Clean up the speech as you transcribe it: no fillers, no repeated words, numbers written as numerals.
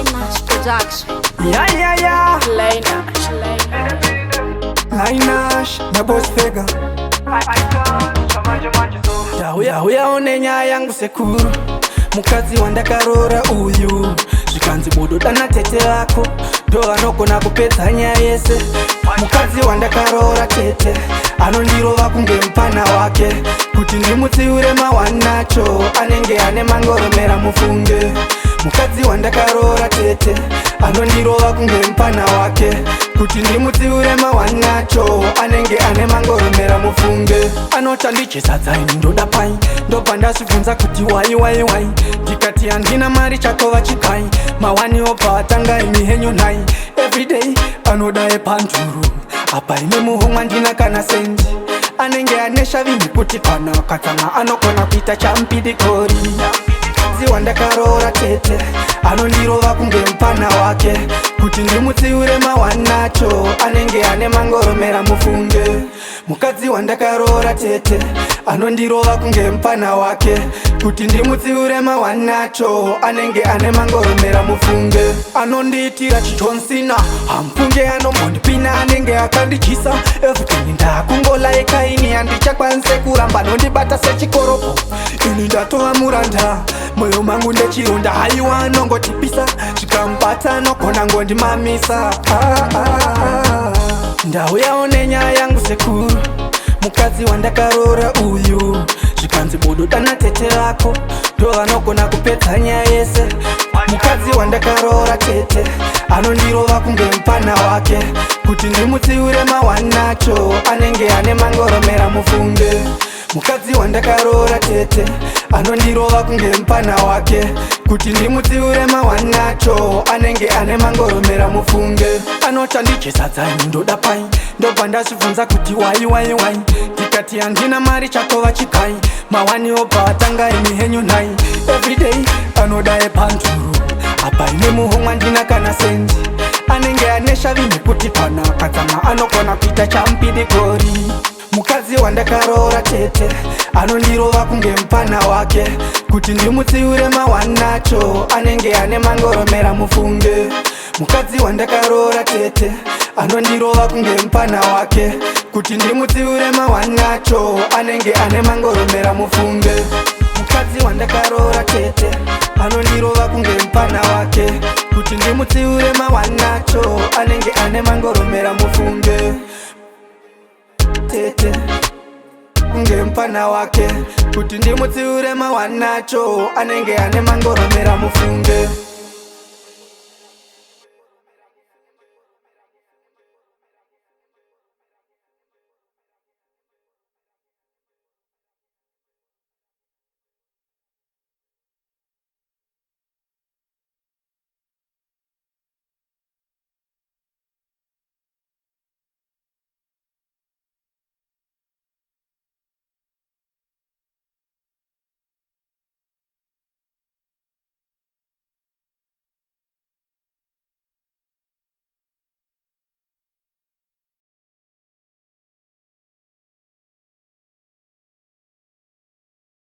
Linus Production. Yeah, yeah, yeah. Lena, Linash naBoss Fega. Ndauya uya nenyaya yangu sekuru, mukadzi wandakaroora uyu. Zvikanzi bodo, dana tete vako, ndo vanogona kupedza nyaya yese. Mukadzi wandakaroora tete anondirova kunge mupana wake. Kuti ndimutsiure mawanacho, anenge ane mangoromera mufunge. Mukadzi wandakaroora tete anondirova kunge mupana wake. Kuti ndimutsiure mawanacho, anenge ane mangoromera mufunge. Anoti ini ndoda pai, ndobva ndazvibvunza kuti why, why, why. Ndikati handina mari, chatova chikai mawani, obva atanga imi henyu nhai. Everyday anoda epanduru, apa ine muhomwe handina kana sendi. Anenge ane shavi nekuti kana akatsamwa anogona kuita champidikori. Mukadzi wandakaroora tete anondirova kunge mupana wake. Kuti ndimutsiure mawanacho, anenge ane mangoromera mufunge. Mukadzi wandakaroora tete anondirova kunge mupana wake. Kuti ndimutsiure mawanacho, anenge ane mangoromera mufunge. Anondiitira chiJohn Cena, hamufunge, anombondipina, anenge akandichisa everything. Ndakungolaika ini, handichakwanise kuramba, anondibata sechikoropo, ini ndatova muranda, moyo mangu ndechironda. Haiwa, anongotipisa, zvikamubata anogona ngondimamisa. Ah, ah, ah. Ndauyawo nenyaya yangu sekuru, mukadzi wandakaroora uyu. Zvikanzi bodo, dana tete vako, ndo vanogona kupedza nyaya yese. Mukadzi wandakaroora tete anondirova kunge mupana wake. Kuti ndimutsiure mawanacho, anenge ane mangoromera mufunge. Mukadzi wandakaroora tete anondirova kunge mupana wake. Kuti ndimutsiure mawanacho, anenge ane mangoromera mufunge. Anoti andije ini ndoda pai, ndobva ndazvibvunza kuti why, why, why. Ndikati handina mari, chatova chikai mawani, obva atanga imi henyu nhai. Everyday anoda epanduru, apa ine muhomwe handina kana sendi. Anenge ane shavi nekuti kana akatsamwa anogona kuita champidikori. Mukadzi wandakaroora tete anondirova kunge mupana wake. Kuti ndimutsiure mawanacho, anenge ane mangoromera mufunge. Mukadzi wandakaroora tete anondirova kunge mupana wake. Kuti ndimutsiure mawanacho, anenge ane mangoromera mufunge. Mukadzi wandakaroora tete anondirova kunge mupana wake. Kuti ndimutsiure mawanacho, anenge ane mangoromera mufunge. Tete kunge mupana wake. Kuti ndimutsiure mawanacho, anenge ane mangoromera mufunge.